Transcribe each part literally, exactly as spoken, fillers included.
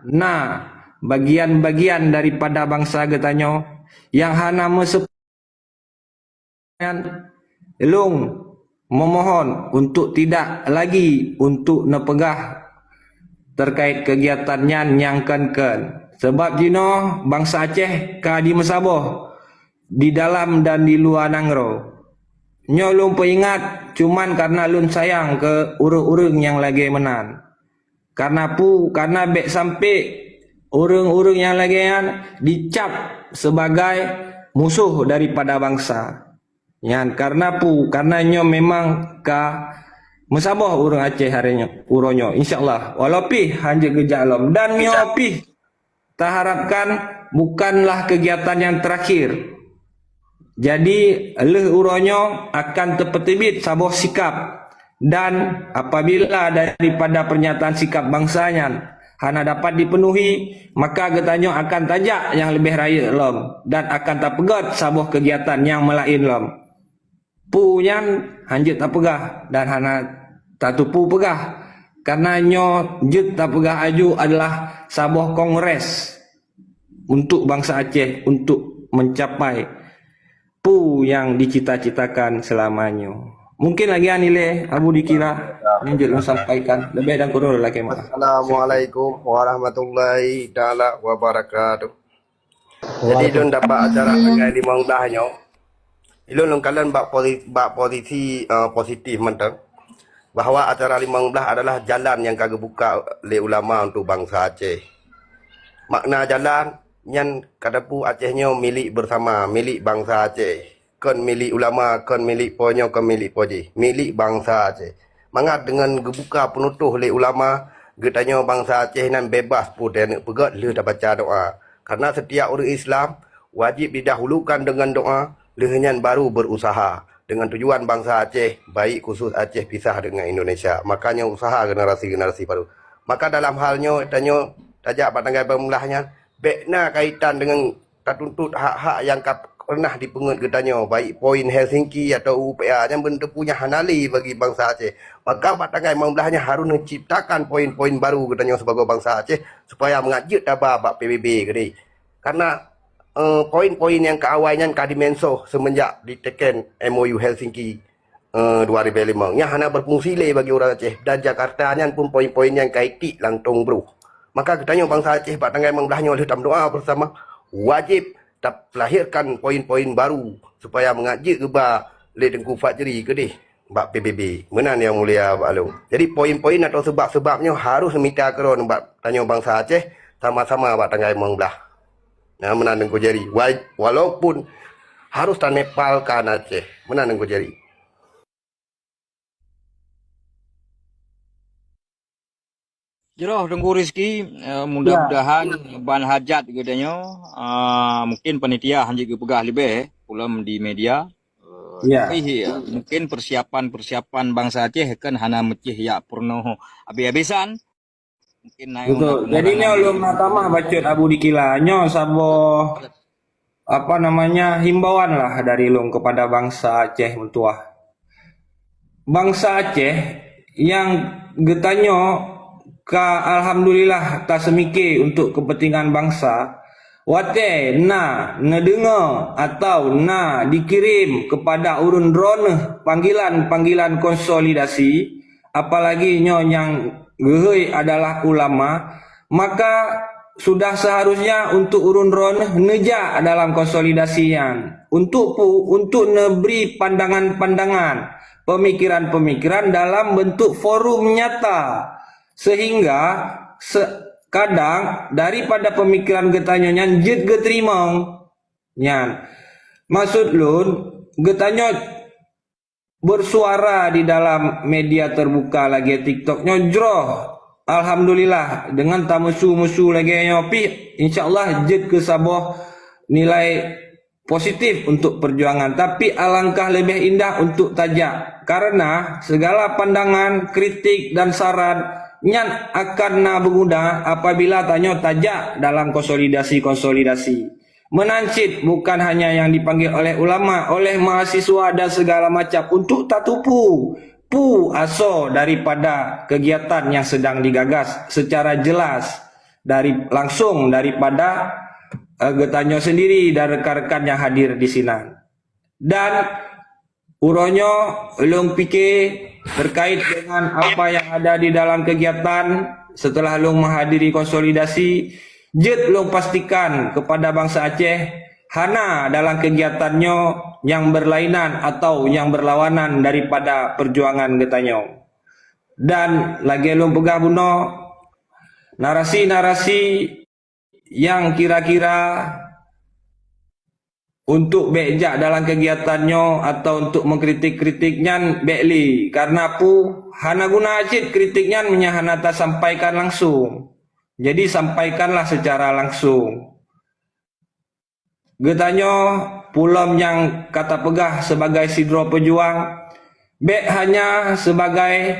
na bagian-bagian daripada bansa geutanyoe nyang hana meuseup-, nyan, lôn memohon untuk tidak lagi untuk neupeugah terkait kegiatan nyan nyang kon-kon. Sebab jinoe bansa Aceh ka jimeusaboh di dalam dan di luwa nanggroe. Nyoe lôn peuingat cuman karena lôn sayang keu ureuëng-ureuëng nyang lagée meunan. Karena peue? Karena bék sampai ureuëng-ureuëng nyang lagée nyan dicap sebagai musuh daripada bansa. Nyan karena peue? Karena nyoe memang ka meusaboh ureuëng Aceh hari nyoe, uroe nyoe. Insya Allah, walau pih hanjeuet geujak lom. Dan nyoe pih taharapkan bukanlah kegiatan yang terakhir. Jadi, lheueh uroe nyoe akan teupeuteubiet saboh sikap, dan apabila daripada pernyataan sikap bansa nyan hana dapat dipenuhi, maka geutanyoe akan tajak nyang leubeh rayeuk lom dan akan tapeugét saboh kegiatan nyang meulaén lom. Peue nyan hanjeuet tapeugah dan hana tateupeue peugah, karena nyoe jeuet tapeugah aju adalah saboh kongres untuk bansa Aceh untuk mencapai peue nyang dicita-citakan selama nyoe. Mungkin lagée nyan ilée Abu Dikila nyang jeuet lôn sampaikan, leubeh dan kureueng lôn lakée meu'ah. Assalamualaikum warahmatullahi taala wabarakatuh. Jadi, lôn dapat acara tanggai limong blah nyoe. Ilôn lôn kalon bak posi-, bak posisi, eh, positif mantong, bahwa acara limong blah adalah jalan nyang ka geubuka lé ulama untuk bansa Aceh. Makna jalan nyan ka teupeu Aceh nyoe milék bersama, milék bansa Aceh. Kon milék ulama, kon milék po nyoe, kon milék po jih, milék bansa Aceh. Mangat deungon geubuka peunutoh lé ulama, geutanyoe bansa Aceh nyan bebas peue taneuk peugét lheueh tabaca doa. Karena setiap ureuëng Islam wajib didahulukan deungon doa, lheueh nyan baru berusaha. Deungon tujuan bansa Aceh, baik khusus Aceh pisah deungon Indonesia. Makanya usaha generasi-generasi baru. Maka dalam hal nyoe, tanyoe tajak bak tanggai limong blah nyan, bék na kaitan deungon tatuntut hak-hak nyang ka pernah dipeungeut geutanyoe, baik poin Helsinki atau U U P A, nyan beuneuteupeu nyan hana lé bagi bansa Aceh. Maka bak tanggai limong blah nyan harôh neuciptakan poin-poin baru geutanyoe sibagoe bansa Aceh, supaya mangat jeuet taba bak P B B keudeh. Karena, eh, poin-poin nyang keu awai nyan ka dimensoh seumenjak diteken M O U Helsinki eh, dua ribu lima. Nyan hana berfungsi lé bagi ureuëng Aceh, dan Jakarta nyan pun poin-poin nyang ka itik lantong broh. Maka geutanyoe bansa Aceh bak tanggai limong blah nyoe lheueh tameudoa bersama, wajib talahirkan poin-poin baru supaya mangat jeuet geuba lé Teungku Fajri keudeh bak P B B. Meunan nyang mulia bak lôn. Jadi poin-poin atau sebab-sebab nyoe harôh mita keudroe bak tanyoe bansa Aceh sama-sama bak tanggai limong blah. Nah, meunan Teungku Jerry. Wa-, walaupun harôh tanepalkan Aceh. Meunan Teungku Jerry. Jroh Teungku Rizky, eh, mudah-mudahan ban hajat geutanyoe, ah, mungkin panitia hanjeuet geupeugah leubeh, ulôn di media. Eh, tapi, eh, mungkin persiapan-persiapan bansa Aceh kan hana meucéh jak peurunoh habis-habisan. Mungkin na nyang beutôi. Jadi nyoe lôn na tamah bacut Abu Dikila. Nyoe saboh, apa namanya, himbauan lah dari lôn kepada bansa Aceh meutuwah. Bansa Aceh nyang geutanyoe ka alhamdulillah taseumike untuk kepentingan bansa. Watée na neudeungoe atau na dikirém kepada ureuëng droeneueh panggilan-panggilan konsolidasi, apalagi nyoe nyang geuhôi adalah ulama, maka sudah seharusnya untuk ureuëng droeneueh neujak dalam konsolidasi nyan. Untuk pu-, untuk neubri pandangan-pandangan, pemikiran-pemikiran dalam bentuk forum nyata, sehingga se-, kadang daripada pemikiran geutanyoe nyan jeuet geuteurimong. Nyan, maksud lôn, geutanyoe bersuara di dalam media terbuka lagée TikTok nyoe jroh. Alhamdulillah, dengan tameusu-musu lagée nyoe pih, insya Allah jeuet keu saboh nilai positif untuk perjuangan. Tapi alangkah leubeh indah untuk tajak. Karena segala pandangan, kritik, dan saran nyan akan na beuguna apabila tanyoe tajak dalam konsolidasi-konsolidasi. Meunan cit bukan hanya nyang dipanggil oleh ulama, oleh mahasiswa dan segala macam untuk tatupu pu asoe daripada kegiatan nyang sedang digagas secara jelas. dari, langsung daripada, eh, geutanyoe sendiri dan rekan-rekan yang hadir di sinan. Dan uroe nyoe lôn pike terkait dengan apa yang ada di dalam kegiatan setelah lôn menghadiri konsolidasi, jeuet lôn pastikan kepada bansa Aceh, hana dalam kegiatan nyoe nyang berlainan atau nyang berlawanan daripada perjuangan geutanyoe. Dan lagée lôn peugah bunoe, narasi-narasi nyang kira-kira untuk bék jak dalam kegiatan nyoe atau untuk mengkritik-kritik nyan bék lé, karena pu hana guna cit kritik nyan meunyo hana tasampaikan langsung. Jadi sampaikanlah secara langsung. Geutanyoe pulom nyang ka tapeugah sebagai sidroe peujuang, bék hanya sebagai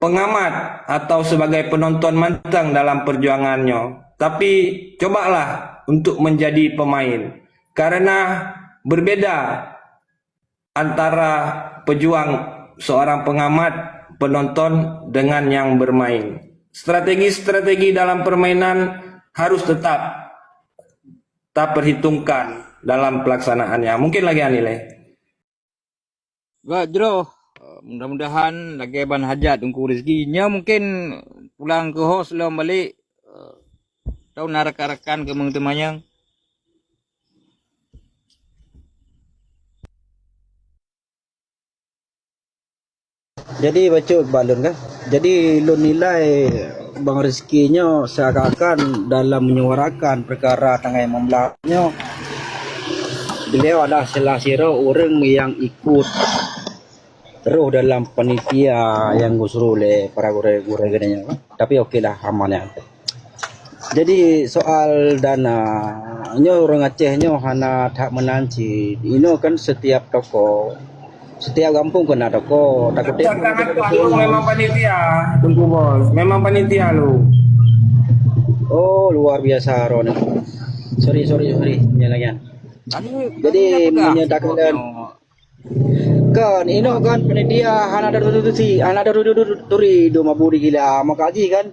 pengamat atau sebagai penonton mantong dalam perjuangan nyoe, tapi cobalah untuk menjadi pemain, karena berbeda antara pejuang seorang pengamat, penonton dengan yang bermain. Strategi-strategi dalam permainan harus tetap taperhitungkan dalam pelaksanaannya. Mungkin lagée nyan ilée. Bak jroh, eh, mudah-mudahan lagée ban hajat Teungku Rizki. Nyoe mungkin pulang keu host lom balik, eh, atau na rakan-rakan keumeung teumanyong. Jadi bacut bak lôn kan. Jadi lôn nilai Bang Rizki nyoe seakan-akan dalam menyuarakan perkara tanggai lima belas nyoe, beliau adalah salah sidroe ureuëng yang ikut roh dalam panitia yang geusuruh lé para gurée-gurée geutanyoe kan. Tapi oke lah, aman ya. Jadi soal dana, nyoe ureuëng Aceh nyoe hana that meunan cit. Inoe kan setiap toko, setiap gampông keunan toko. Takutnya Takkan aku, aku memang panitia, Teungku Bos. Memang panitia lu. Oh, luar biasa Ron. Sorry, sorry, sorry. Nyan lagi. Jadi menyatakan kan, inoe kan panitia hana ada turi, hana ada turi dua mabu di gila. Maka jih kan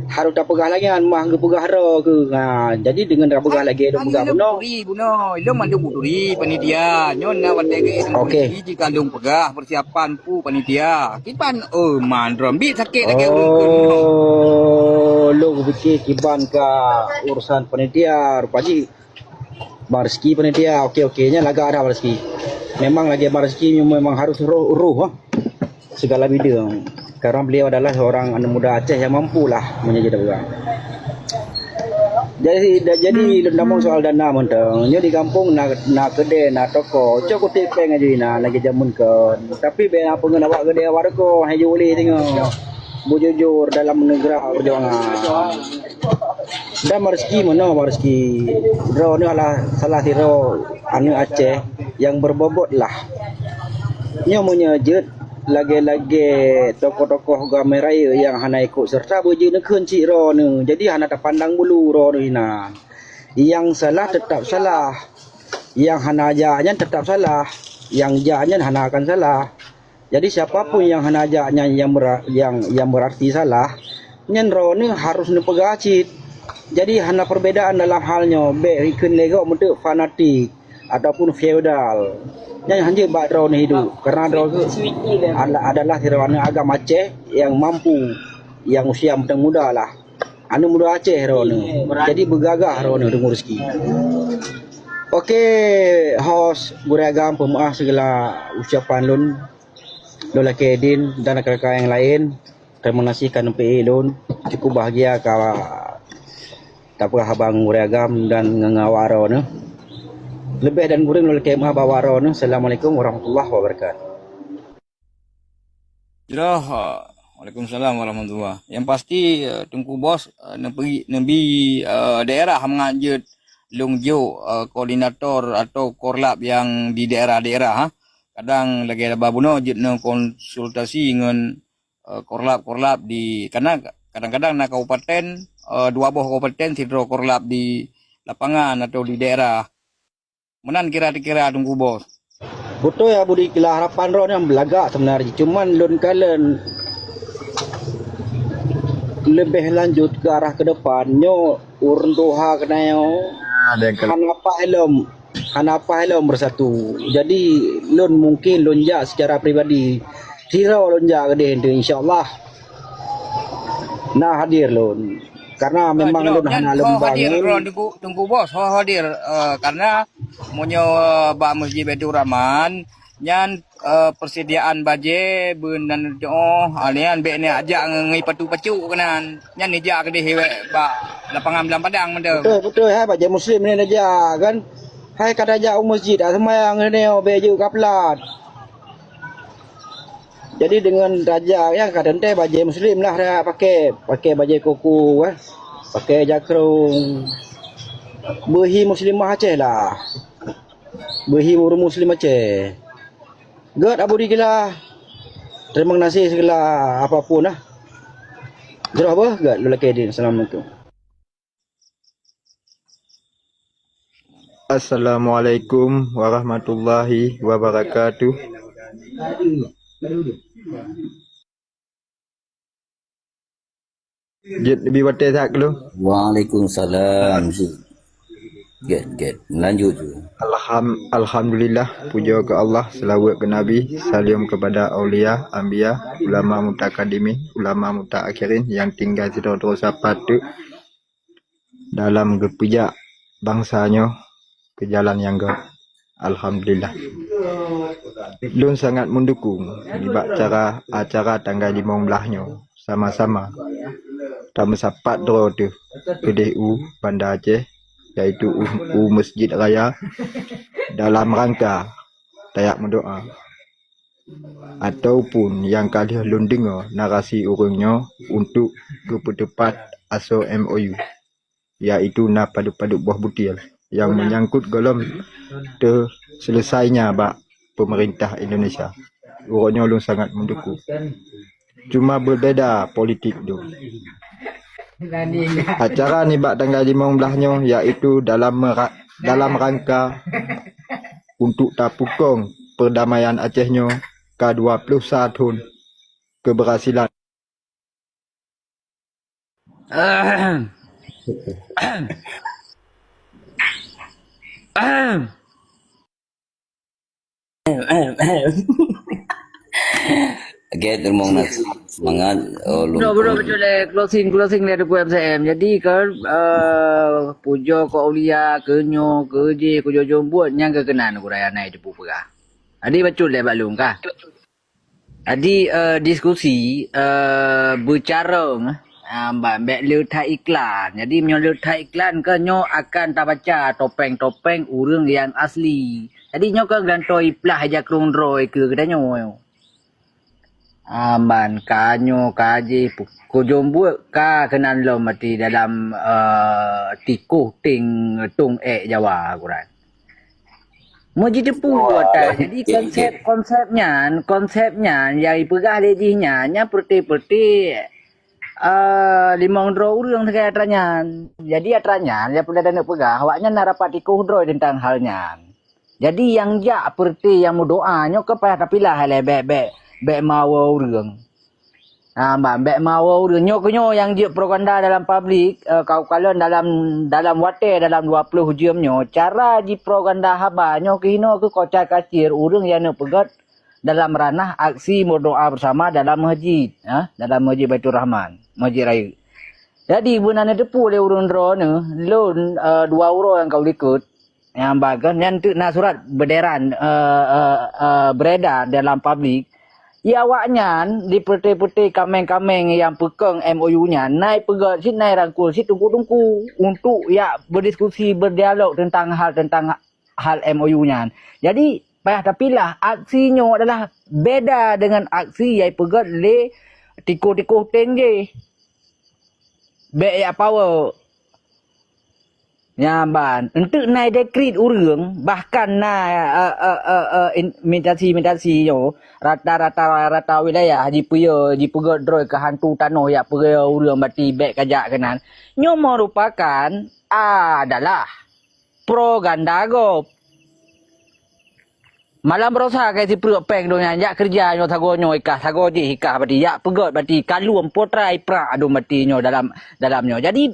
harus tapeugah lagi kan mah geupeugah droe ke. Ha, jadi dengan tapeugah lagi dong peugah bunoe. Turi bunoe, ilong mandum turi panitia. Nyoe na watée ke. Oke. Jika lung peugah persiapan pu panitia. Kiban, oh, man drom bi sakit lagi. Oh, lo geufikir kiban ka urusan panitia, rupa jih Bang Rizki panitia, oke, oke, nyan lagak dah Bang Rizki. Memang lagi Bang Rizki memang harus roh, roh ha. Segala bidang. Karena beliau adalah seorang anak muda Aceh yang mampu lah menjadi orang. Jadi da- jadi lôn tamong soal dana mantong. Nyoe di gampông na na keudè, na toko. Cok kutik peng aju ina lagi jameun kon. Tapi bèk na peungeut awak keudè awak toko hai ju ulih teungoh. Bujujur dalam meuneugra perjuangan. Dan Marski meunoe Marski. Droeneuh adalah salah sidroe aneuk Aceh nyang beubobot lah. Nyoe meunyoe jeuet lagèe-lagèe tokoh-tokoh agama raya nyang hana ikot serta beujeuet neukheun cit droeneuh. Jadi hana tapandang bulu droeneuh inan. Nyang salah teutap salah. Nyang hana jak nyan teutap salah. Nyang jak nyan hana akan salah. Jadi siapa pun nyang hana jak nyan nyang beura-, nyang, nyang beurarti salah, nyan droeneuh harôh neupeugah cit. Jadi hana perbedaan dalam hal nyoe, bèk ikheun lé gob meuteuk fanatik ataupun feodal. Nyan hanjeuet bak droeneuh hidup, karena droeneuh ad-, adalah sidroe aneuk agam Aceh nyang mampu, nyang usia mantong muda lah. Aneuk muda Aceh droeneuh. Jadi beugagah droeneuh deungon rezeki. Oke, host, gurèe agam, peumeu'ah sigala ucapan lôn. Lôn lakèe idin dan rekan-rekan nyang laén, terima kasih ka neupeuék lôn. Cukup bahagia ka tapeugah haba ngon gurèe agam dan ngon awak droeneuh. Leubeh dan kureueng lôn lakèe meu'ah bak awak droeneuh. Assalamualaikum warahmatullahi wabarakatuh. Jroh, eh, waalaikumsalam warahmatullah. Yang pasti, eh, Teungku Bos, eh, neubi, neubi, eh, daerah mangat jeuet lôn jok, eh, koordinator atau korlap yang di daerah-daerah, ha. Kadang lagèe haba bunoe jeuet neukonsultasi ngon, eh, korlap-korlap di, karena kadang-kadang na kabupaten, eh, dua boh kabupaten sidroe korlap di lapangan atau di daerah. Meunan kira-kira Teungku Bos. Beutôi Abu Dikila, harapan droeneuh beulagak sebenarnya. Cuman lôn kalon Leubeh lanjut keu arah keudepan, nyoe ureuëng tuha keunoe hana paih lom, hana paih lom beusatu. Jadi, lôn mungken lôn jak seucara pribadi. Sidroe lôn jak keudeh, insya Allah na hadir lôn. Karena memang lôn hana lôn bangun. Teungku, Teungku Bos, ho hadir, eh, karena meunyoe bak Masjid Baitur Rahman, nyan, eh, persediaan bajée beunan nyoe, ah, nyan bék neujak ngon patu-pacok keunan. Nyan neujak keudeh bak lapangan Blang Padang mantong. Beutôi, beutôi, hai bajée muslim ni neujak kan. Hai ka tajak u masjid, tak seumayang ni, bék jeuet ka plat. Jadi dengan raja nyang ka teuntée bajée muslim lah dak pakai, pakai bajée koko, eh. Pakai jakrong. Beuhi muslimah Aceh lah. Beuhi ureuëng muslim Aceh. Gét Abu Digila. Terima kasih segala apapun lah. Jroh beuh gét lelaki din. Assalamualaikum. Assalamualaikum warahmatullahi wabarakatuh. Jeuet leubeh watée that keu lôn. Waalaikumsalam. Gét, gét. Lanjut tu. Alham-, alhamdulillah, pujoe keu Allah, seulaweuet keu Nabi, saleuem keupada aulia, anbiya, ulama mutakadimin, ulama mutaakhirin nyang tinggai sidroe-droe sapat teuk dalam geupeujak bansa nyoe keu jalan nyang gét. Alhamdulillah. Lôn sangat meudukung nibak cara acara tanggai limong blaih nyoe sama-sama tameusapat droe teuh keudeh u Banda Aceh, yaitu u, u Masjid Raya dalam rangka tajak meudoá. Ataupun nyang ka lheueh lôn deungoe narasi ureuëng nyoe untuk geupeuteupat asoe M O U, yaitu na padub-padub boh butil nyang meunyangkot gohlom teuseuleusaina bak peumeurintah Indonesia. Uroe nyoe lôn sangat meudukung. Cuma beubeda politik dum. Acara nibak tanggai limong blaih nyoe, yaitu dalam mera-, dalam rangka untuk tapukong peurdamaian Aceh nyoe ka dua ploh sa thon keubeurhasilan. Oke, terima kasih. Semangat. Oh, bro, bro, closing, closing dari Teungku M C M. Jadi kan, eh, pujoe keu aulia, keu nyoe, keu jih, keu jojong buet, nyang keu keunan kuraya nai teupeu peugah. Jadi bacut lé bak lôn kah? Jadi, eh, diskusi, eh, beucarông, ah, ba-, bék le that iklan. Jadi, meunyoe le that iklan, keu nyoe akan tabaca topeng-topeng ureuëng nyang asli. Jadi, nyoe keu gantoe iplah ija krong droe keu geutanyoe. Ah, ban ka nyoe ka jih pu-, kujong buet ka keunan lom mati dalam, eh, tikoh ting tong ék Jawa, kuran. Meuji teupeu ata. Jadi konsep, konsep nyan, konsep nyan nyang ipeugah lé jih nyan, nyan peureute-peureute, eh, limong droe ureuëng sagai atra nyan. Jadi atra nyan, nyang peureulée taneuk peugah, awaknyan na rapat tikoh droe teuntang hal nyan. Jadi nyang jak peureute nyang meudoá nyoe keu payah tapilah lé bék, bék, bék meuawa ureuëng. Ah, ban bék meuawa ureuëng. Nyoe keuh nyoe nyang jeuet propaganda dalam publik, eh, ka ukalon dalam, dalam watée dalam dua ploh jeuem nyoe, cara jipropaganda haba nyoe keuh inoe keuh kocar-kacir ureuëng nyang neuk peugét dalam ranah aksi meudoá beusama dalam masjid, ha, dalam Masjid Baiturrahman, Masjid Rayeuk. Jadi, beuna neuteupeue lé ureuëng droeneuh, lôn, eh, dua uroe nyang ka u likot, nyang bagoe, nyan teuk na surat beuderan, eh, eh, eh, beredar dalam publik, ya awaknyan di peureute-peureute kaméng-kaméng nyang peukong M O U nyan, na ipeugét cit, na irangkul cit teungku-teungku untuk yak beudiskusi, beudialog teuntang hal, teuntang hal M O U nyan. Jadi, payah tapilah, aksi nyoe adalah beda deungon aksi nyang ipeugét lé tikoh-tikoh teng jih. Bék yak power. Nyan ban, enteuk na idekrit ureuëng, bahkan na, eh, eh, eh, eh, in-, imitasi-imitasi nyoe, rata-rata, rata wilayah jipeuyue, jipeugét droe keu hantu tanoh yak peugét ureuëng bati bék kajak keunan. Nyoe meurupakan adalah propaganda gob. Malam barosa kai sipreuk péng donya, jak keureuja nyoe sagoe nyoe ikah, sagoe jih ikah bati, jak peugöt bati, kalon potra iprak adum bati nyoe dalam, dalam nyoe. Jadi,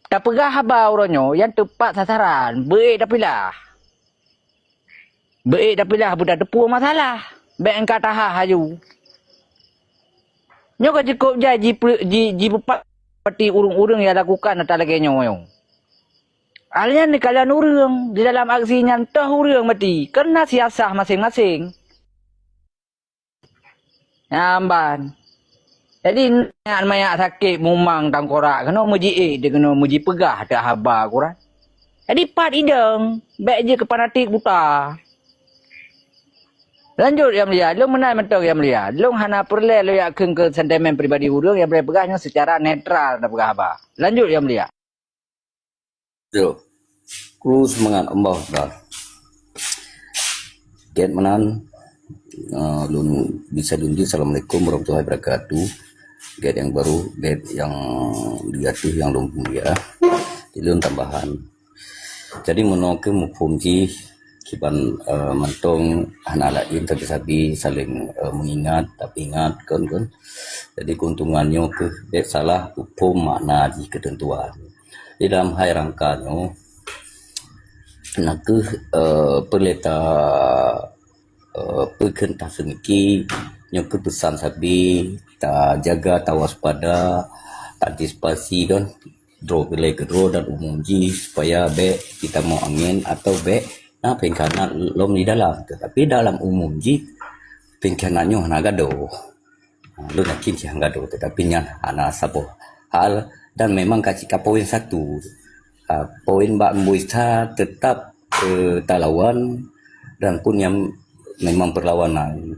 tapeugah haba uroe nyoe nyang teupat sasaran, beuék tapilah. Beuék tapilah buta teupue masalah. Bék engka taha haju. Nyoe ka cukôp jai ji, ji, jipeupat bati ureuëng-ureuëng nyang lakukan ata lagée nyoe. Hal nyan neukalon ureuëng di dalam aksi nyan toh ureuëng mati, kareuna siasah maséng-maséng. Nyan ban. Jadi, nyan manyak sakét mumang tangkorak keunoe meujiék, keunoe meujipeugah teuh haba Quran. Jadi, pat idong, bék jeuet keu fanatik buta. Lanjut, Yang Mulia, lôn meunan mantong, Yang Mulia. Lôn hana peureulée lôn yak kheun keu sentimen pribadi ureuëng, nyang peureulée peugah nyoe seucara netral tapeugah haba. Lanjut, Yang Mulia. Yo. Kru seumangat Allah dah. Gét meunan, uh, lôn bisa lôn jih, Assalamualaikum warahmatullahi wabarakatuh. Gét nyang baru, gét nyang di ateueh nyang lôn mulia. Di lôn tambahan. Jadi, meunoe keuh muphom jih, kiban, uh, mantong hana laén sabe-sabe saléng, uh, meungingat, tapeuingat, kon, kon. Jadi, keuntungan nyoe keuh bék salah muphom makna jih keuteuntuan. Di dalam hai rangka nyoe, na keuh, eh, peureulée ta, eh, peukheun taseumiki, nyoe keuh peusan sabe, tajaga, tawaspada, taantisipasi don, droe peureulée keu droe dan umum jih, supaya bék jitamong angén atau bék na péng khanat lom di dalam. Tetapi dalam umum jih, péng khanat nyoe hana gadôh. Ha, lôn yakin cit han gadôh, tetapi nyan hana saboh hal dan memang ka cit ka poin satu. Ha, poin bak Mbuista tetap, eh, talawan dan pun nyan memang perlawanan.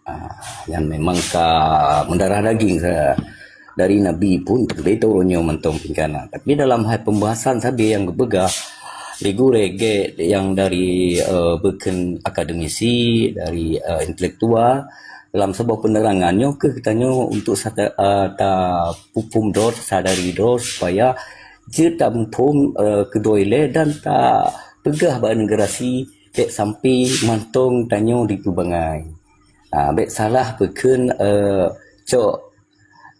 Ha, nyan memang ka mendarah daging sa-, dari Nabi pun teuntée uroe nyoe mantong pingkana. Tapi dalam hai pembahasan sabe nyang geupeugah, di gurée gét nyang dari, eh, bukon akademisi, dari, eh, intelektual, dalam saboh penerangan nyoe keuh geutanyoe untuk sata-, eh, tapuphom droe, sadari droe supaya jeuet tamuphom, eh, keudroe ilée dan tapeugah bak generasi bék sampai mantong tanyoe dipeubangai. Ah, bék salah peukheun, eh, cok,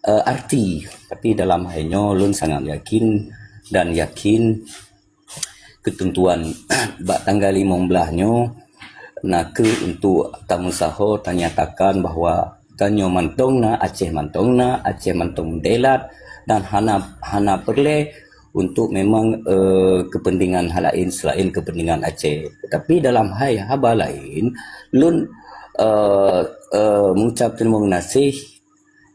eh, arti. Tapi dalam hai nyoe lôn sangat yakin dan yakin keuteuntuan bak tanggai limong blaih nyoe na keuh untuk tameusaho tanyatakan bahwa tanyoe mantong na, Aceh mantong na, Aceh mantong meudelat dan hana, hana peureulée untuk memang, eh, kepentingan hal laén selain kepentingan Aceh. Tapi dalam hai haba laén, lôn, eh, eh, mengucap terima kasih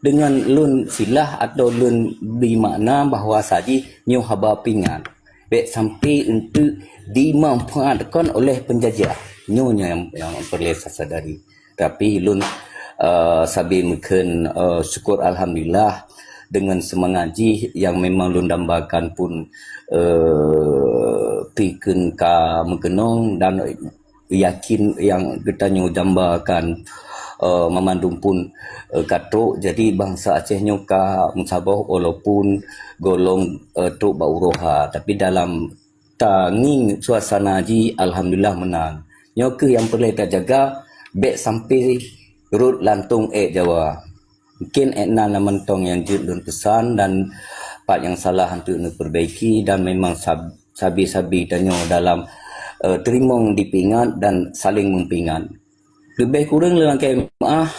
dengan lôn silah atau lôn bri makna bahwa saji nyoe haba pingat. Bék sampai untuk dimanfaatkan oleh penjajah. Nyoe nyang, nyang peureulée tasadari. Tapi lôn, eh, sabe meukheun, eh, syukur alhamdulillah dengan semangat jih nyang memang lôn dambakan pun, eh, pih kheun ka meukeunong dan yakin nyang geutanyoe dambakan, eh, mamandum pun, eh, ka trok. Jadi bansa Aceh nyoe ka meusaboh walaupun golom, eh, trok bak uroe ha. Tapi dalam tangieng suasana jih alhamdulillah meunan. Nyoe keuh nyang peureulée tajaga bék sampai rot lantong ék Jawa. Mungkin ék na lam mantong nyang jeuet lôn peusan dan pat nyang salah untuk neupeubaiki dan memang sab-, sabe-sabe tanyoe dalam, eh, teurimong dipeuingat dan saléng meupeuingat. Leubeh kureueng lôn lakée meuáh.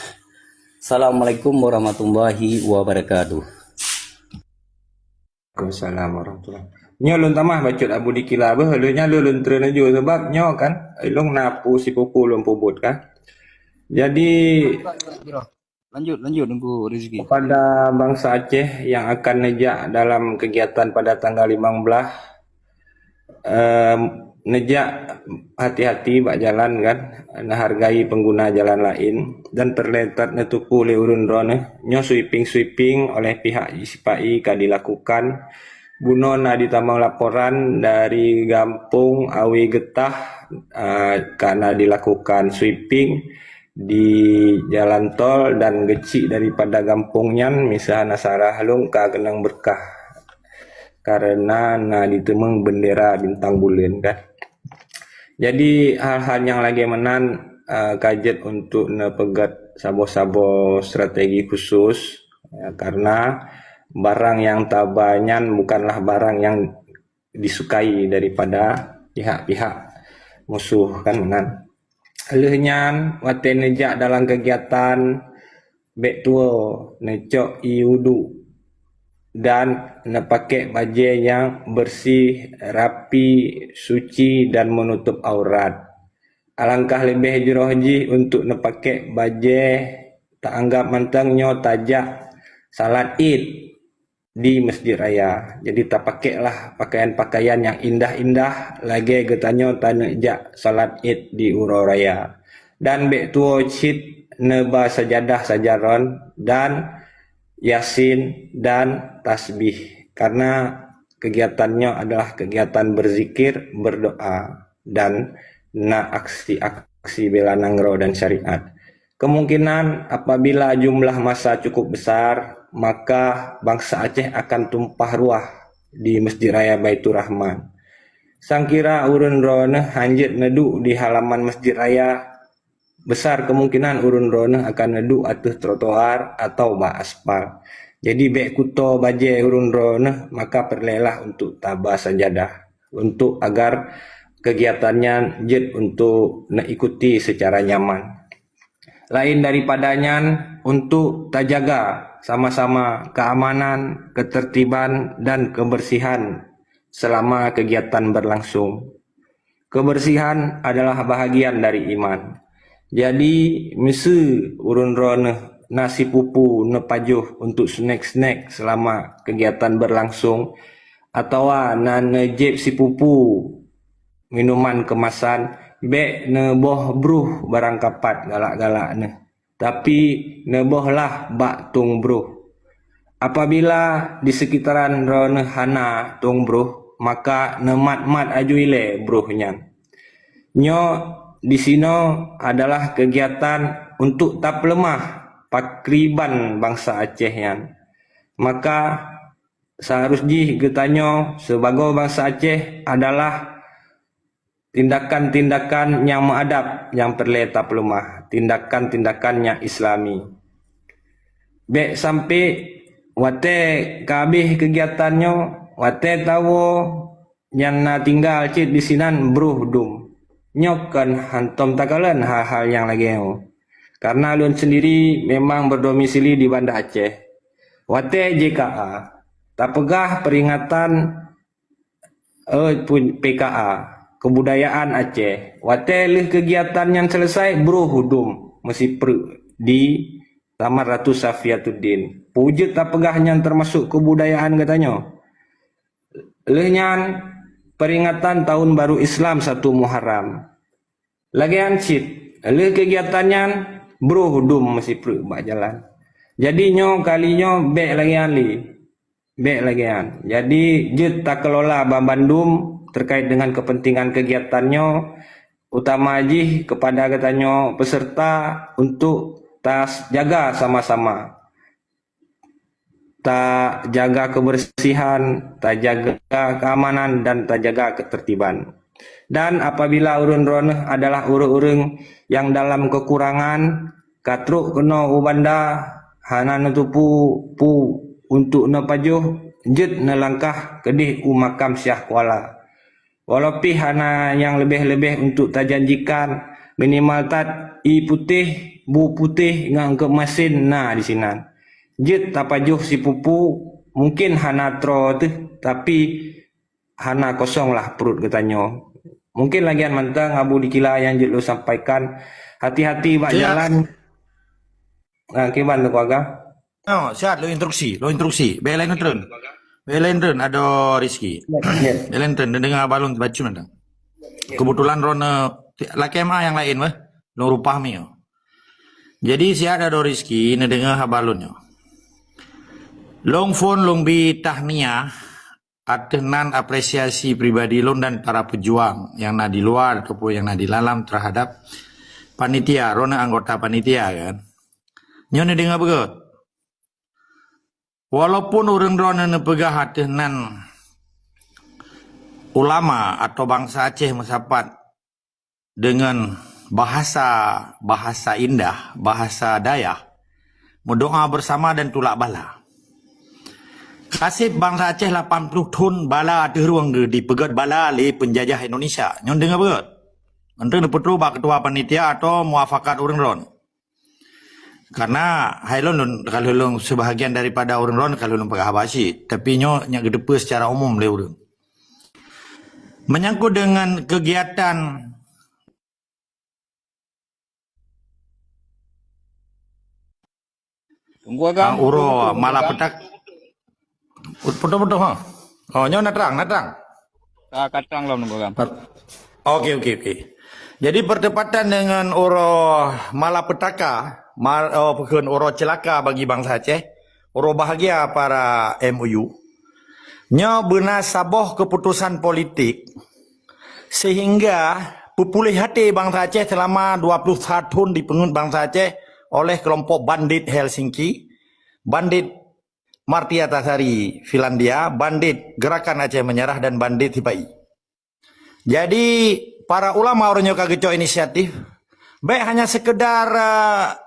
Assalamualaikum warahmatullahi wabarakatuh. Waalaikumsalam warahmatullahi. Nyoe lôn tamah bacut Abu Dikila beuh, lôn nyan lôn, lôn treun laju sebab nyoe kan, ilong na pu sipupu lôn peubuet kan. Jadi Lanjut, lanjut Teungku Rizki. Kepada bangsa Aceh yang akan neujak dalam kegiatan pada tanggal limong blaih, um, neujak hati-hati bak jalan kan, neuhargai pengguna jalan lain dan peureulée that neuteupeue lé ureuëng droeneuh. Nyoe sweeping-sweeping oleh pihak Sipa'i ka dilakukan. Bunoe na ditamong laporan dari gampông Awe Getah, uh, ka na dilakukan sweeping di jalan tol dan geuchik daripada gampông nyan miseue hana sarah lôn ka keunong beureukat karena na diteumeung beundera bintang buleuen kan. Jadi hal-hal nyang lagée meunan, eh, ka jeuet untuk neupeugét saboh-saboh strategi khusus, ya, karena barang nyang taba nyan bukanlah barang nyang disukai daripada pihak-pihak musuh, kan meunan. Lheueh nyan, watée neujak dalam kegiatan, bék tuwoe neucok ié wudhu dan neupakék bajée nyang beureuséh, rapi, suci dan meunutôb aurat. Alangkah leubeh jroh jih untuk neupakék bajée taanggab mantong nyoe tajak salat Id di masjid raya. Jadi tapakéklah pakaian-pakaian nyang indah-indah lagée geutanyoe taneuk jak salat Id di uroe raya. Dan bék tuwoe cit neuba sajadah sajaron dan Yasin dan tasbih, karena kegiatan nyoe adalah kegiatan berzikir, berdoa, dan na aksi-aksi bela nanggroe dan syariat. Kemungkinan apabila jumlah massa cukup besar, maka bansa Aceh akan tumpah ruah di Masjid Raya Baiturrahman. Sangkira ureuëng droeneueh hanjeuet neuduek di halaman Masjid Raya, besar kemungkinan ureuëng droeneueh akan neuduek ateueh trotoar atau bak aspal. Jadi bék kutoe bajée ureuëng droeneueh, maka peureulée lah untuk taba sajadah untuk agar kegiatan nyan jeuet untuk neuikuti secara nyaman. Laén daripada nyan, untuk tajaga sama-sama keamanan, ketertiban, dan kebersihan selama kegiatan berlangsung. Kebersihan adalah bahagian dari iman. Jadi, miseue ureuëng droeneueh na sipupu neupajoh untuk snack-snack selama kegiatan berlangsung, atawa na neujieb sipupu minuman kemasan, bék neuboh broh barang kapat galak-galak neuh, tapi neubohlah bak tueng broh. Apabila di sekitaran droeneueh hana tueng broh, maka neumat-mat aju ilée broh nyan. Nyoe disinoe adalah kegiatan untuk tapeuleumah pakriban bansa Aceh nyan. Maka seharus jih geutanyoe sibagoe bansa Aceh adalah tindakan-tindakan nyang meuadab nyang peureulée tapeuleumah, tindakan-tindakan nyang Islami. Bék sampai watée ka habéh kegiatan nyoe, watée tawoe nyan na tinggai cit disinan broh dum. Nyoe kon hántom takalon hal-hal nyang lagée nyoe. Karena lôn sendiri memang berdomisili di Banda Aceh. Watée J K A, tapeugah peringatan eh, pun P K A, Kebudayaan Aceh. Watée lheueh kegiatan nyan selesai, broh dum meusipreuk di Taman Ratu Safiatuddin. Peue jeuet tapeugah nyan termasuk kebudayaan geutanyoe. Lheueh nyan, peringatan Tahun Baru Islam satu Muharram. Lagée nyan cit, lheueh kegiatan nyan, broh dum meusipreuk bak jalan. Jadi nyoe kali nyoe bék lagée nyan lé. Bék lagée nyan. Jadi, jeuet takeulola banmandum terkait dengan kepentingan kegiatan nyoe, utama jih kepada geutanyoe peserta untuk tajaga sama-sama. Tajaga kebersihan, tajaga keamanan, dan tajaga ketertiban. Dan apabila ureuëng droeneueh adalah ureuëng-ureuëng nyang dalam kekurangan, ka trok keunoe u Banda, hana neuteupeue peue untuk neupajoh, jeuet neulangkah keudeh u makam Syiah Kuala. Walau pih hana nyang leubeh-leubeh untuk tajanjikan, minimal that ié putéh, bu putéh ngon keumasin na disinan. Jeuet tapajoh sipupu, mungken hana troe teuh, tapi hana kosong lah pruet geutanyoe. Mungken lagée nyan mantong Abu Dikila nyang jeuet lôn sampaikan. Hati-hati bak jalan. Nah, kiban Teungku Aga? Oh, siat, lôn instruksi, lôn instruksi. Bela Nutron. Bela Nutron, adoe Rizki. Bela Nutron, neudeungoe haba lôn bacut mantong. Kebetulan droeneueh lakée ma nyang laén weh, lôn rupah mi. Jadi siat adoe Rizki, neudeungoe haba lôn nyoe. Lôn phon lôn bi tahniah ateueh nan apresiasi pribadi lôn dan para pejuang nyang na di luar ataupun nyang na di dalam terhadap panitia, droeneueh anggota panitia kan. Nyoe neudeungoe beugöt. Walaupun ureuëng droeneueh neupeugah ateueh nan ulama atau bansa Aceh meusapat dengan bahasa, bahasa indah, bahasa dayah, meudoa bersama dan tulak bala. Ka seb bansa Aceh lapan ploh thon bala ateueh rueng geuh dipeugét bala lé peunjajah Indonesia. Nyoe deungoe beugét. Meuntri neupeutrok bak ketua panitia atau muafakat ureuëng droen. Karena hai lôn, lôn ka lheueh lôn, sebahagian daripada ureuëng droen ka lheueh lôn peugah haba cit, tapi nyoe nyang geuteupeue secara umum lé ureuëng. Menyangkut dengan kegiatan Tunggu agam. Ah, uroe malam petak. Betul-betul, ha. Oh, nyoe na trang, na trang. Ka, ka trang lom, Teungku Agam. Okey, okey, okey. Jadi, bertepatan dengan uroe malapetaka, mal-, oh, bukan, uroe celaka bagi bansa Aceh, uroe bahagia para M O U. Nyoe beuna saboh keputusan politik sehingga peupuléh até bansa Aceh selama dua puluh satu thon dipeungeut bansa Aceh oleh kelompok bandit Helsinki, bandit Martti Ahtisaari Finlandia, bandit Gerakan Aceh Menyerah dan bandit Sipai. Jadi, para ulama uroe nyoe ka geucok inisiatif, bék hanya sekedar, eh,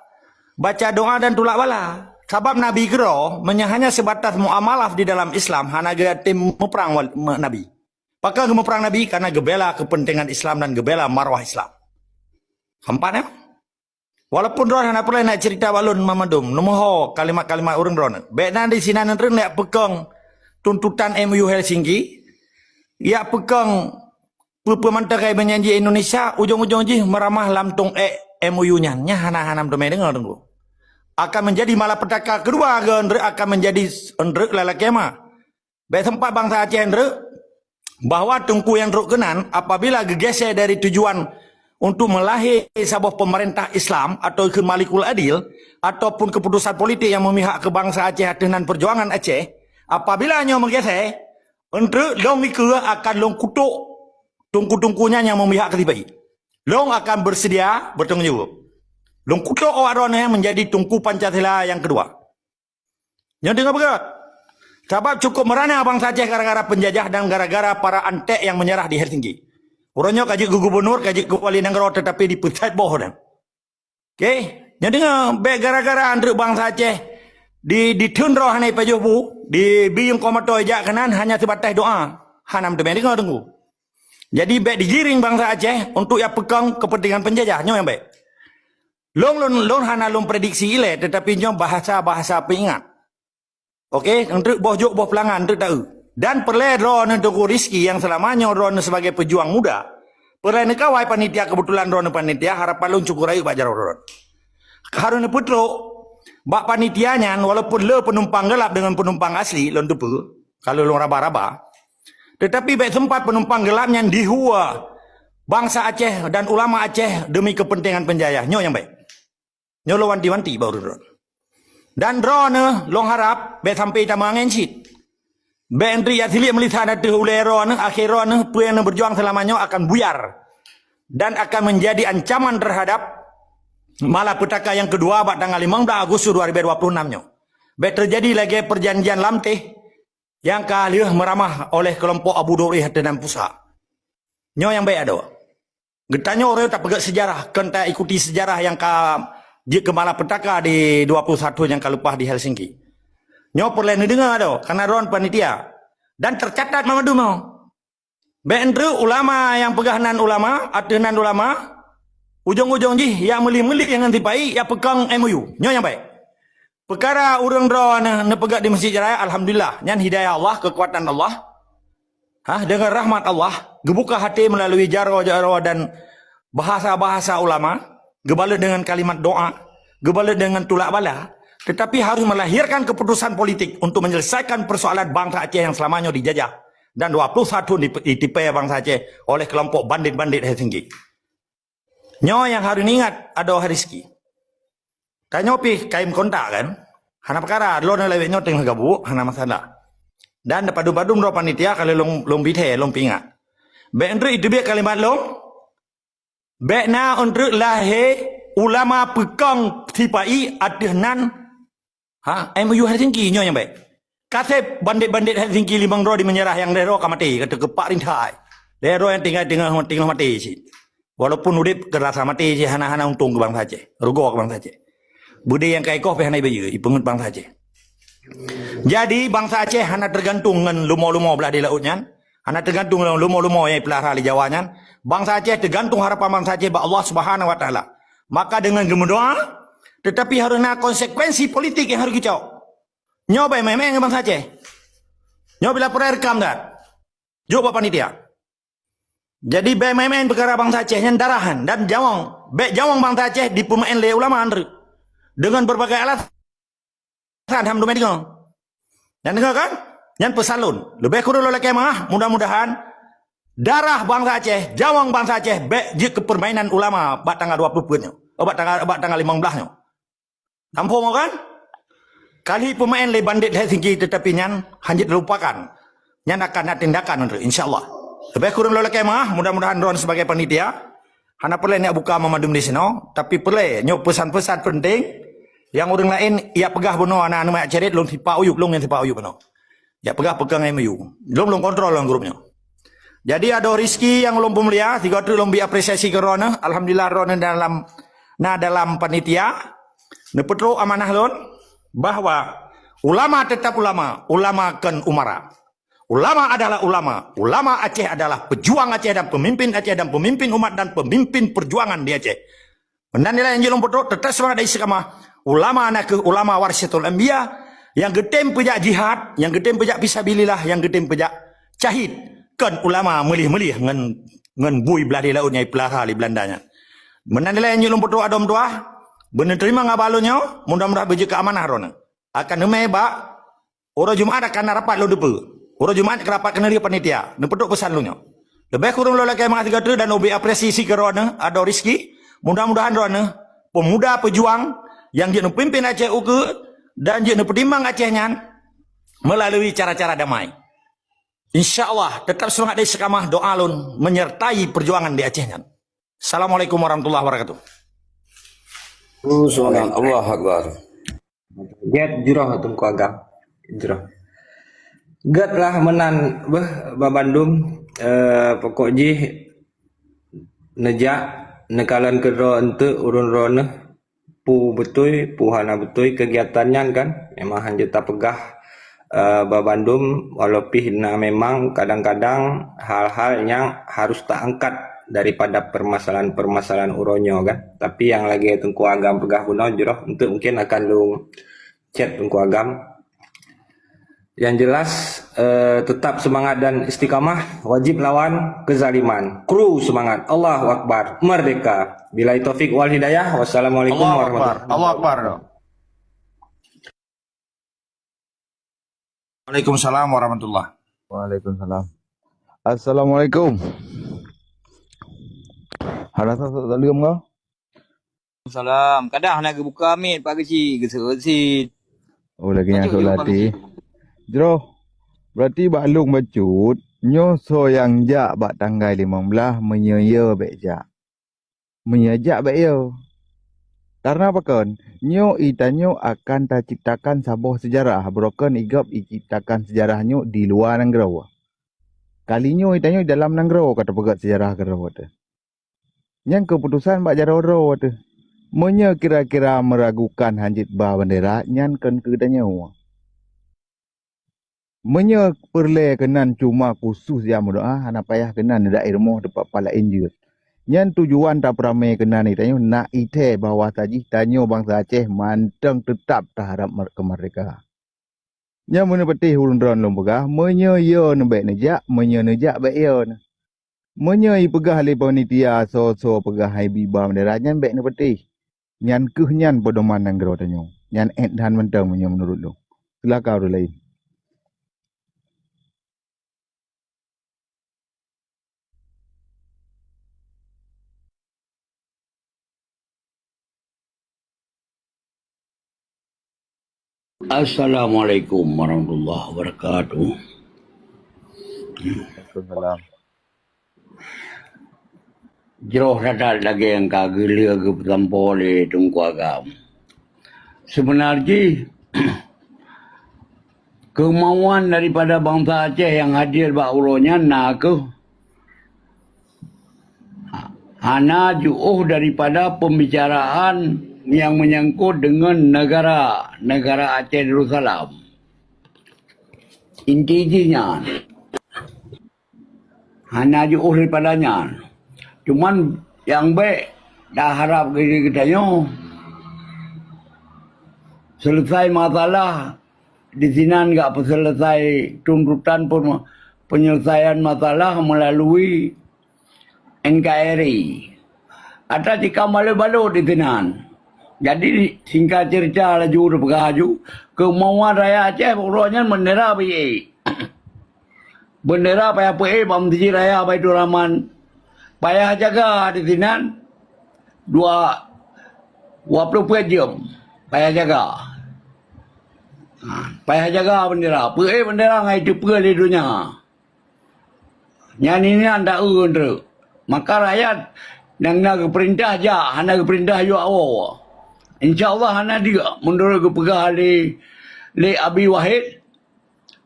baca doa dan tulak bala. Sabab Nabi keudroe, meunyoe hanya sebatas muamalah di dalam Islam, hana geutem muprang wal-, me-, Nabi. Pakon geumuprang Nabi? Karena geubela kepentingan Islam dan geubela marwah Islam. Keempat, ya? Walaupun droeneuh hana peureulée nak cerita bak lôn mandum, neumeuho kalimat-kalimat ureuëng droeneuh. Bék na disinan neutreun jak peukong tuntutan M O U Helsinki, jak peukong peue-peue mantong kayée meujanji Indonesia, ujong-ujong jih meuramah lam tong ék M O U nyan. Nyan hana-hana meuteumé deungoe, Teungku. Akan menjadi malapetaka keudua geuh, eunteuk akan menjadi eunteuk lalakée ma. Bék teumpat bansa Aceh eunteuk bahwa teungku nyang trok keunan apabila geugeusé dari tujuan untuk meulahé saboh pemerintah Islam atau keu Malikul Adil ataupun keputusan politik nyang memihak keu bansa Aceh ateueh nan perjuangan Aceh, apabila nyoe meugeusé, eunteuk lôn ikeue akan lôn kutok teungku-teungku nyan nyang memihak keu Sipai. Lôn akan bersedia bertanggung jawab. Lôn kutok awak droeneuh menjadi teungku Pancasila nyang keudua. Nyoe deungoe beugét. Sabab cukup meurana bansa Aceh gara-gara penjajah dan gara-gara para anték nyang menyerah di Helsinki. Uroe nyoe ka jeuet keu gubunur, ka jeuet keu wali nanggroe, tetapi dipeutet boh dan. Oke, nyoe deungoe bék gara-gara eunteuk bansa Aceh di, diteun droe hana jipajoh bu, dibiyeu komato jak keunan hanya sibatai doa. Hana meuteumé deungoe, Teungku. Jadi bék digiring bansa Aceh untuk jak peukong kepentingan penjajah. Nyoe nyang bék. Lôn, lôn, lôn hana lôn prediksi ilée, tetapi nyoe bahasa-bahasa peuingat. Oke, eunteuk boh jok boh peulangan eunteuk taeu. Dan peureulée droeneuh Teungku Rizki nyang seulama nyoe droeneuh sebagai pejuang muda, peureulée neukawai panitia, keubeutulan droeneuh panitia, harapan lôn cukup rayeuk bak jaroe droeneuh. Harôh neupeutrok bak panitia nyan, walaupun le peunumpang geulab deungon peunumpang asli, lôn teupeue, ka lheueh lôn raba-raba. Tetapi bék seumpat peunumpang geulab nyan dihua bansa Aceh dan ulama Aceh demi kepentingan penjajah. Nyoe nyang bék. Nyoe lôn wanti-wanti bak ureuëng droen. Dan droeneuh lôn harab bék sampai tameuangén cit. Bék eunteuk jak silik meulisan ateueh ulée droeneuh, akhé droeneuh peue nyang neubeujuang seulama nyoe akan buyar dan akan menjadi ancaman terhadap malapetaka nyang keudua bak tanggal limong belas Agustus dua ribu dua puluh enam nyoe. Bék teujadi lagée perjanjian Lamteh nyang ka lheueh meuramah oleh keulompok Abu Duri ateueh nan Pusa. Nyoe nyang bék adoe. Geutanyoe ureuëng tapeugét seujarah, kon taikuti seujarah nyang ka jeuet keu malapetaka di dua puluh satu nyang ka leupah di Helsinki. Nyoe peureulée neudeungoe adoe, kana droen panitia. Dan teucatat mandum nyoe. Bék eunteuk ulama nyang peugah nan ulama, ateueh nan ulama, ujong-ujong jih jak meuli-meuli ngon Sipai, jak peukong M O U. Nyoe nyang bék. Peukara ureuëng droeneuh neupeugét di Masjid Raya, alhamdulillah. Nyan hidayah Allah, keukuatan Allah. Ha, deungon rahmat Allah, geubuka até meulalui jaroe-jaroe dan bahasa-bahasa ulama, geubalot deungon kalimat doa, geubalot deungon tulak bala, tetapi harus melahirkan keputusan politik untuk menyelesaikan persoalan bansa Aceh nyang seulama nyoe dijajah dan dua puluh satu di, ditipée bansa Aceh oleh kelompok bandit-bandit Helsinki. Nyoe nyang harôh ingat adoe Rizki. Tanyoe pih kayém kontak kan? Hana peukara, lôn lawét nyoe teungoh gabuk, hana masalah. Dan padum-padum droe panitia ka lheueh lôn, lôn bithée, lôn peuingat. Bék eunteuk jiteubiet kalimat lôn, bék na eunteuk lahé ulama peukong Sipai ateueh nan Ha, M O U Helsinki nyoe nyang bék. Ka seb bandit-bandit Helsinki limong droe di meunyeurah nyang lhée droe ka maté, ka teukeupak rintai. Lhée droe nyang tinggai teungoh, teungoh maté cit. Walaupun udeb keurasa maté jih hana-hana untông keu bansa Aceh. Rugoe keu bansa Aceh. Beudé nyang ka ikoh pih hana ibayeue, ipeungeut bansa Aceh. Jadi, bansa Aceh hana teugantung ngon lumo-lumo blah di laôt nyan, hana teugantung ngon lumo-lumo nyang ipeulara lé Jawa nyan. Bansa Aceh teugantung harapan bansa Aceh bak Allah Subhanahu wa Taala. Maka deungon geumeudoa, teutapi harôh na konsekuensi politik nyang harôh geucok. Nyoe bèk maén-maén ngon bansa Aceh. Nyoe bila peureukam that. Jok bak panitia. Jadi, bèk maén-maén peukara bansa Aceh nyan darah nyan dan jawang. Bèk jawang bansa Aceh dipeumaén lé ulama nyan. Deungon berbagai alasan, alhamdulillah deungoe. Nyan deungoe kan? Nyan peusan lôn. Leubeh kureueng lôn lakèe meu'ah, mudah-mudahan darah bansa Aceh, jawang bansa Aceh bèk jeuet keu peurmainan ulama bak tanggal dua ploh peuet nyoe. Oh, bak tanggal, bak tanggal limong blaih nyoe. Nampak kan? Kali peumaén lé bandit Helsinki, teutapi nyan hana jeuet lupakan. Nyan akan na tindakan, insya Allah. Leubeh kureueng lôn lakèe meu'ah, mudah-mudahan droeneuh sebagai panitia hana peureulèe neujak buka meumandum di sinoe, tapi peureulèe nyoe peusan-peusan peunteng nyang ureueng laén jak peugah bunoe, na aneuk manyak ceret lôn sipak u yup, lôn nyang sipak u yup bunoe. Jak peugah peukong M O U. Lôn, lôn kontrol lam grup nyoe. Jadi, adoe Rizki nyang lôn peumulia, sigoe treuk lôn bri apresiasi keu droeneuh. Alhamdulillah, droeneuh dalam, na dalam panitia. Neupeutrok amanah lôn bahwa ulama tetap ulama, ulama kon umara. Ulama adalah ulama. Ulama Aceh adalah pejuang Aceh dan pemimpin Aceh dan pemimpin umat dan pemimpin perjuangan di Aceh. Meunan nilai nyang jeuet lôn peutrok, teutap seumangat dan istiqamah. Ulama na kheueh ulama warasatul anbiya, nyang geutem peujak jihad, nyang geutem peujak fisabilillah, nyang geutem peujak syahid. Kon ulama meulih-meulih ngon, ngon bui blah di laôt nyang ipeulara lé Beulanda nyan. Meunan nilai nyang jeuet lôn peutrok adoe meutuah, beuneuteurimong haba lôn nyoe, mudah-mudahan beujeuet keu amanah droeneuh. Akan neumè bak uroe Jumat akan na rapat lôn teupeue. Uroe Jumat ka rapat keuneulheueh panitia. Neupeutrok peusan lôn nyoe. Leubeh kureueng lôn lakèe meu'ah sigoe treuk dan ubri apresiasi keu droeneuh, adoe Rizki. Mudah-mudahan droeneuh pemuda peujuang nyang jeuet neupimpin Aceh ukeue dan jeuet neupeutimang Aceh nyan meulalu cara-cara damai. Insya Allah, teutap seumangat dan istiqamah, doa lôn menyertai peujuangan di Aceh nyan. Assalamualaikum warahmatullahi wabarakatuh. Oh, subhanallah. Allahu Akbar. Gèt jroh Teungku Agam. Jroh. Gèt lah meunan beuh babandum, eh, pokok jih neujak neukalon keudroe eunteuk ureueng droeneuh peue beutôi, peue hana beutôi keugiatan nyan kan. Memang hana jeuet tapeugah, eh, babandum walau pih na memang kadang-kadang hal-hal nyang harus taangkat daripada permasalahan-permasalahan uroe nyoe kan. Tapi nyang lagèe Teungku Agam peugah bunoe jroh eunteuk mungkin akan lôn chat Teungku Agam. Yang jelas, eh, tetap semangat dan istiqamah, wajib lawan kezaliman. Kru semangat. Allahu Akbar. Merdeka. Billahi taufik wal hidayah. Wassalamualaikum warahmatullahi wabarakatuh. Allahu Akbar. Waalaikumsalam warahmatullah. Waalaikumsalam. Assalamualaikum. Hana sah saleuem kah? Salam. Kadang hana geubuka mic Pak Geuchik, geuseuôt cit. Oh, lagèe nyan sok lati. Jroh. Berarti bak lôn bacut, nyoe soe nyang jak bak tanggai limong blaih, meunyoe yo bèk jak. Meunyoe jak bèk yo. Karena pakon? Nyoe i tanyoe akan taciptakan saboh seujarah, beurokon i gob iciptakan seujarah nyoe di luwa nanggroe. Kali nyoe i tanyoe i dalam nanggroe ka tapeugöt seujarah keudroe teuh. Nyan keuputosan bak jaroe droe teuh. Meunyoe kira-kira meuragukan hanjeuet ba bandera, nyan kon keu tanyoe. Meunyoe peureulèe keunan cuma khusos jak meudoa, hana payah keunan neuda'i rumoh teumpat laén jeuet. Nyan tujuan tapeuramé keunan i tanyoe na ithèe bahwa sajih tanyoe bansa Aceh mantong teutap taharab keumeurdehkaan. Nyan meuneupeuteh ulôn droe lôn peugah, meunyoe yo neubèk neujak, meunyoe neujak bèk yo. Meunyoe ipeugah lé panitia soe-soe peugah hai biba meudara nyan bèk neupeuteh. Nyan kheueh nyan peudoman nanggroe tanyoe. Nyan èt that mantong meunyoe meunurot lôn. Seulaka ureueng laén. Assalamualaikum warahmatullahi wabarakatuh. Waalaikumsalam. Jroh that lagèe nyang ka geulheueh geupeusampoe lé Teungku Agam. Seubeuna jih keumauan daripada bansa Aceh nyang hadir bak uroe nyan na kheueh hana jiôh daripada pembicaraan nyang menyangkut deungon negara, negara Aceh Darussalam. Inti jih nyan. Hana jiôh daripada nyan. Cuman nyang bèk taharab keu geutanyoe, selesai masalah di sinan, ka peuselesai tuntutan, pem-, penyelesaian masalah melalui N K R I. Ata jikam balot-balot di sinan. Jadi, singkat cerita laju, teupeugah laju, keumauan rakyat Aceh uroe nyan bendera beuék. Bendera payah peuék bak Meuseujid Raya Baiturrahman. Payah jaga di sinan dua, dua ploh peuet jeuem. Payah jaga. Ha, payah jaga bendera. Peuék bendera ngai teupeue lé donya. Nyan inan taeu treuk. Maka rakyat nyang na geupeurintah jak, hana geupeurintah yuak woe. Insya Allah hana deuk, meunurot geupeugah lé, lé Abi Wahid,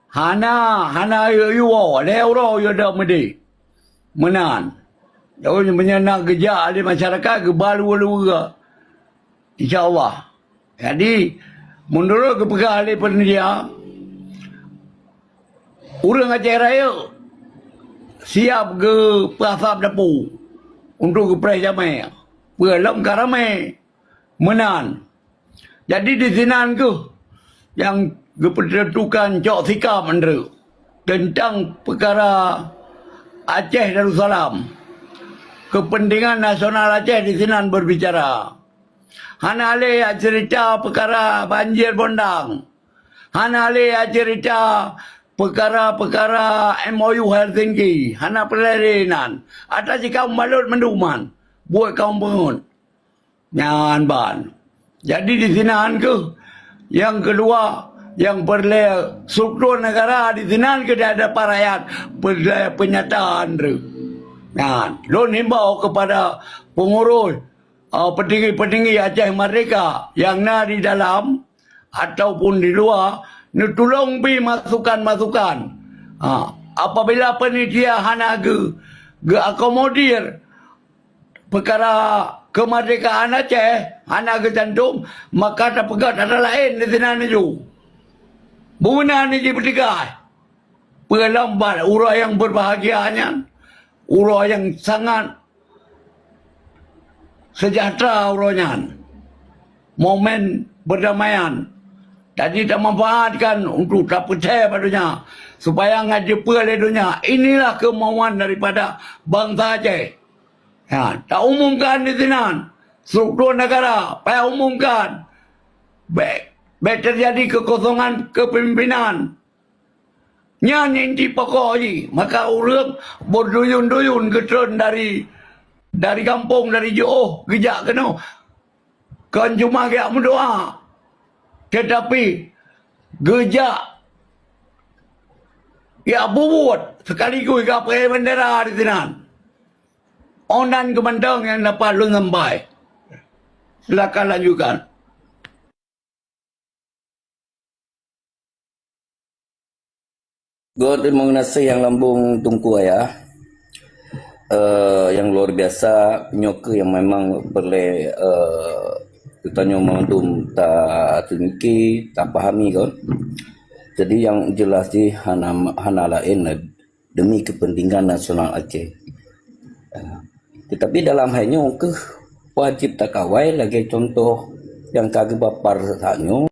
hana, hana yue-yue woe, lhèe uroe yue dong meudeh. Meunan. Jadi, meunyoe na geujak lé masyarakat, geuba luweue-luweue. Insya Allah. Jadi, meunurot geupeugah lé panitia, ureueng Aceh Rayeuk siap geupeuasab dapu untuk geupreh jamèe. Peue lom ka ramè. Meunan. Jadi, di sinan kheueh nyang geupeuteuntukan cok sikap meunurot teuntang peukara Aceh Darussalam. Keupeuntengan nasional Aceh di sinan beurbicara. Hana lé jak cerita peukara banjir bondang. Hana lé jak cerita peukara-peukara M O U Helsinki. Hana peureulèe lé nan. Ata jikam balot mandum nyan. Buet kaum peungeut. Nyan ban. Jadi di sinan kheueh. Nyang keudua, nyang peureulèe struktur negara di sinan kheueh di hadapan rakyat peureulèe peunyataan treuk. Nyan, lôn himbau keupada peungurus, eh, peutinggi-peutinggi Aceh Merdeka nyang na di dalam ataupun di luwa, neutulông bri masukan-masukan. Ha, apabila panitia hana geu-, geuakomodir peukara keumeurdekaan Aceh hana geucantum, maka tapeugah atra laén di sinan laju. Beuna ni jipeuteugah. Peue lom bak uroe nyang beurbahagia nyan, uroe nyang sangat seujahteura uroe nyan, momen perdamaian. Jadi tamanfaatkan untuk tapeucaya bak donya, supaya ngat jipeu lé donya. Inilah keumauan daripada bansa Aceh. Ya, taumumkan di sinan. Struktur negara, payah umumkan. Bèk, bèk teujadi keukosongan keupimpinan. Nyan inti pokok jih. Maka ureueng beuduyun-duyun geutreun dari, dari gampông, dari jiôh, geujak keunoe. Kon cuma geujak meudoa, teutapi geujak jak bubuet sekaligus geupreh bendera di sinan. Óh nan keumantong nyang dapat lôn sampaikan. Silakan lanjutkan. Geutanyoe meunaseh nyang lambông Teungku Ayah, eh, nyang luar biasa, nyoe keuh nyang memang peureulèe, eh, geutanyoe mandum ta-, tateumiki, tapahami kon. Jadi nyang jelas jih hana, hana laén demi kepentingan nasional Aceh. Eh, tetapi dalam hal nyoe keuh wajib takawai lagèe contoh nyang ka geubapar saat nyoe.